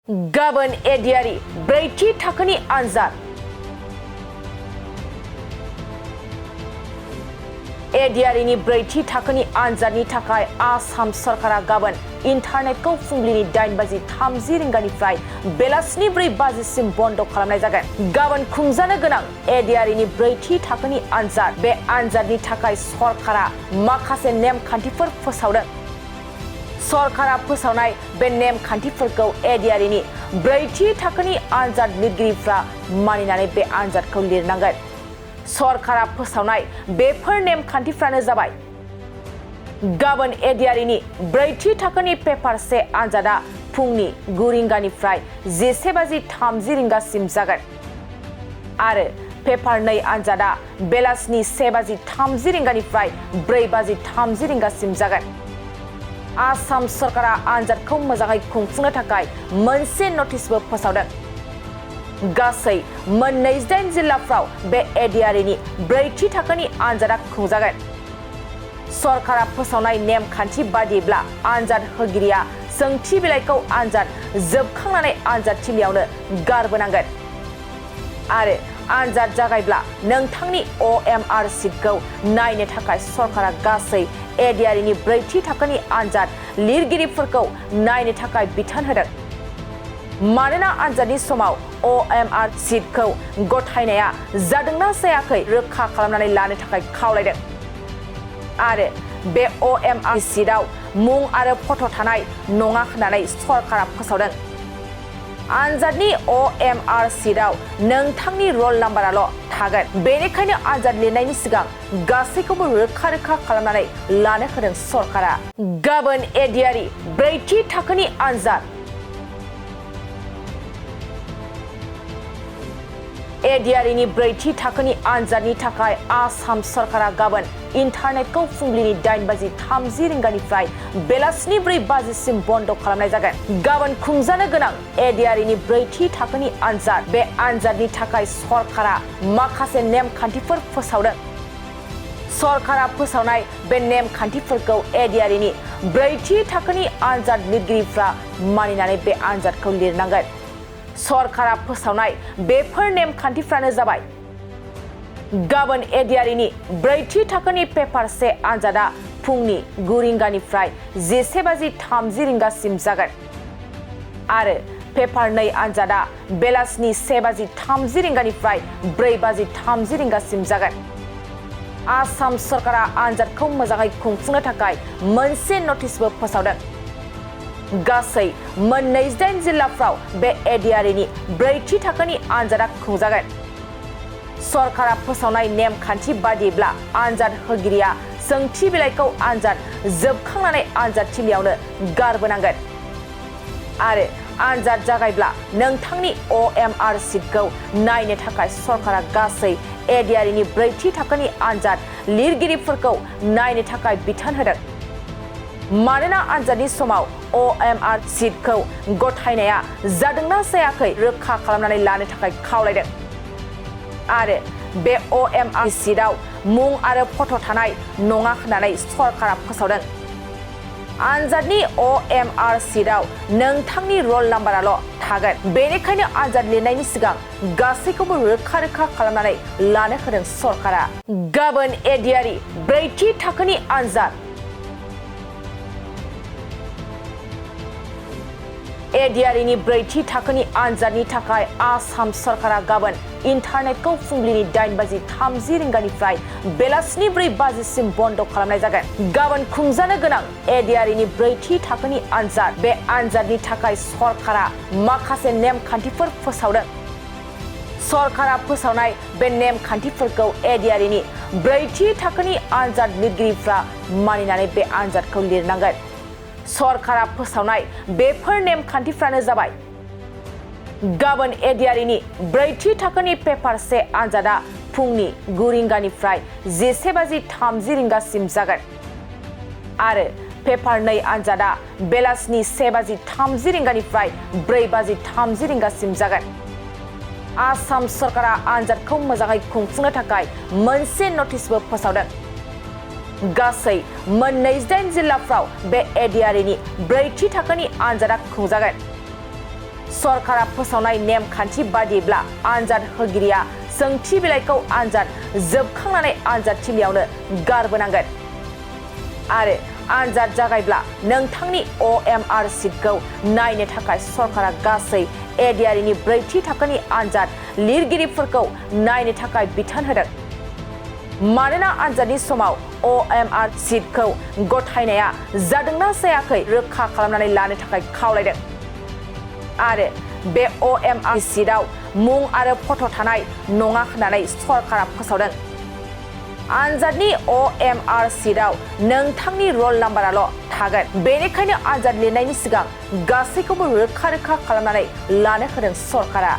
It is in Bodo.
गाबोन एडियारि ब्रैथि थाखोनि आनजाद। एडियारिनि ब्रैथि थाखोनि आनजादनि थाखाय आसाम सरकारा गाबोन इन्टारनेटखौ फुंबिलिनि 8:30 रिंगानिफ्राय बेलासिनि 4 बाजिसिम बन्द खालामनाय जागोन। गाबोन खुंजानो गोनां एडियारिनि ब्रैथि थाखोनि आनजाद। बे आनजादनि थाखाय सरकारा माखासे नेमखान्थिफोर फोसावदों। सरकारा फोसावनाय बे नेमखान्थिफोरखौ एडियारिनि ब्रैथि थाखोनि आनजाद लिरगिरिफ्रा मानिनानै बे आनजादखौ लिरनांगोन। सरकारा फोसावनाय बेफोर नेमखान्थिफ्रानो जाबाय: गाबोन एडियारिनि ब्रैथि थाखोनि पेपार से आनजादा फुंनि 9 रिंगानिफ्राय 11:30 रिंगासिम जागोन आरो पेपार 2 आनजादा बेलासिनि 1:30 रिंगानिफ्राय 4:30 रिंगासिम जागोन। आसाम सरकारा आनजादखौ मोजाङै खुंफुंनो थाखाय मोनसे नटिसबो फोसावदों। गासै 28 जिल्लाफ्राव बे एडियारिनि ब्रैथि थाखोनि आनजादा खुंजागोन। सरकारा फोसावनाय नेमखान्थि बादिब्ला आनजाद होगिरिया सोंथि बिलाइखौ आनजाद जोबखांनानै आनजादथिलियावनो गारबोनांगोन आरो आनजाद जागायब्ला नोंथांनि OMR सिटखौ नायनो थाखाय सरकारा गासै एडियारिनि ब्रैथि थाखोनि आनजाद लिरगिरिफोरखौ नायनो थाखाय बिथोन होदों। मानोना आनजादनि समाव OMR सिटखौ गथायनाया जादोंना जायाखै रोखा खालामनानै लानो थाखाय खावलायदों आरो बे OMR सिटआव मुं आरो फट' थानाय नङा होननानै सरकारा फोसावदों। आनजादनि OMR सिटआव नोंथांनि रल नाम्बाराल' थागोन। बेनिखायनो आनजाद लिरनायनि सिगां गासैखौबो रोखा खालामनानै लानो होदों सरकारा। गाबोन एडियारि ब्रैथि थाखोनि आनजाद। एडियारिनि ब्रैथि थाखोनि आनजादनि थाखाय आसाम सरकारा गाबोन इन्टारनेटखौ फुंबिलिनि 8:30 रिंगानिफ्राय बेलासिनि 4 बाजिसिम बन्द खालामनाय जागोन। गाबोन खुंजानो गोनां एडियारिनि ब्रैथि थाखोनि आनजाद। बे आनजादनि थाखाय सरकारा माखासे नेमखान्थिफोर फोसावदों। सरकारा फोसावनाय बे नेमखान्थिफोरखौ एडियारिनि ब्रैथि थाखोनि आनजाद लिरगिरिफ्रा मानिनानै बे आनजादखौ लिरनांगोन। सरकारा फोसावनाय बेफोर नेमखान्थिफ्रानो जाबाय: गाबोन एडियारिनि ब्रैथि थाखोनि पेपार से आनजादा फुंनि 9 रिंगानिफ्राय 11:30 रिंगासिम जागोन आरो पेपार 2 आनजादा बेलासिनि 1:30 रिंगानिफ्राय 4:30 रिंगासिम जागोन। आसाम सरकारा आनजादखौ मोजाङै खुंफुंनो थाखाय मोनसे नटिसबो फोसावदों। गासै 28 जिल्लाफ्राव बे एडियारिनि ब्रैथि थाखोनि आनजादा खुंजागोन। सरकारा फोसावनाय नेमखान्थि बादिब्ला आनजाद होगिरिया सोंथि बिलाइखौ आनजाद जोबखांनानै आनजादथिलियावनो गारबोनांगोन आरो आनजाद जागायब्ला नोंथांनि OMR सिटखौ नायनो थाखाय सरकारा गासै एडियारिनि ब्रैथि थाखोनि आनजाद लिरगिरिफोरखौ नायनो थाखाय बिथोन होदों। मानोना आनजादनि समाव OMR सिटखौ गथायनाया जादोंना जायाखै रोखा खालामनानै लानो थाखाय खावलायदों आरो बे OMR सिटआव मुं आरो फट' थानाय नङा होननानै सरकारा फोसावदों। आनजादनि OMR सिटआव नोंथांनि रल नाम्बाराल' थागोन। बेनिखायनो आनजाद लिरनायनि सिगां गासैखौबो रोखा खालामनानै लानो होदों सरकारा। गाबोन एडियारि ब्रैथि थाखोनि आनजाद। एडियारिनि ब्रैथि थाखोनि आनजादनि थाखाय आसाम सरकारा गाबोन इन्टारनेटखौ फुंबिलिनि 8:30 रिंगानिफ्राय बेलासिनि 4 बाजिसिम बन्द खालामनाय जागोन। गाबोन खुंजानो गोनां एडियारिनि ब्रैथि थाखोनि आनजाद। बे आनजादनि थाखाय सरकारा माखासे नेमखान्थिफोर फोसावदों। सरकारा फोसावनाय बे नेमखान्थिफोरखौ एडियारिनि ब्रैथि थाखोनि आनजाद लिरगिरिफ्रा मानिनानै बे आनजादखौ लिरनांगोन। सरकारा फोसावनाय बेफोर नेमखान्थिफ्रानो जाबाय: गाबोन एडियारिनि ब्रैथि थाखोनि पेपार से आनजादा फुंनि 9 रिंगानिफ्राय 11:30 रिंगासिम जागोन आरो पेपार 2 आनजादा बेलासिनि 1:30 रिंगानिफ्राय 4:30 रिंगासिम जागोन। आसाम सरकारा आनजादखौ मोजाङै खुंफुंनो थाखाय मोनसे नटिसबो फोसावदों। गासै 28 जिल्लाफ्राव बे एडियारिनि ब्रैथि थाखोनि आनजादा खुंजागोन। सरकारा फोसावनाय नेमखान्थि बादिब्ला आनजाद होगिरिया सोंथि बिलाइखौ आनजाद जोबखांनानै आनजाद थिलियावनो गारबोनांगोन आरो आनजाद जागायब्ला नोंथांनि OMR सिटखौ नायनो थाखाय सरकारा गासै एडिआरइनि ब्रैथि थाखोनि आनजाद लिरगिरिफोरखौ नायनो थाखाय बिथोन होदों मानोना आनजादनि समाव OMR सिटखौ गथायनाया जादोंना जायाखै रोखा खालामनानै लानो थाखाय खावलायदों आरो बे OMR सिटआव मुं आरो फट' थानाय नङा होननानै सरकारा फोसावदों आनजादनि OMR सिटआव नोंथांनि रल नाम्बाराल' थागोन बेनिखायनो आनजाद लिरनायनि सिगां गासैखौबो रोखा खालामनानै लानो होदों सरकारा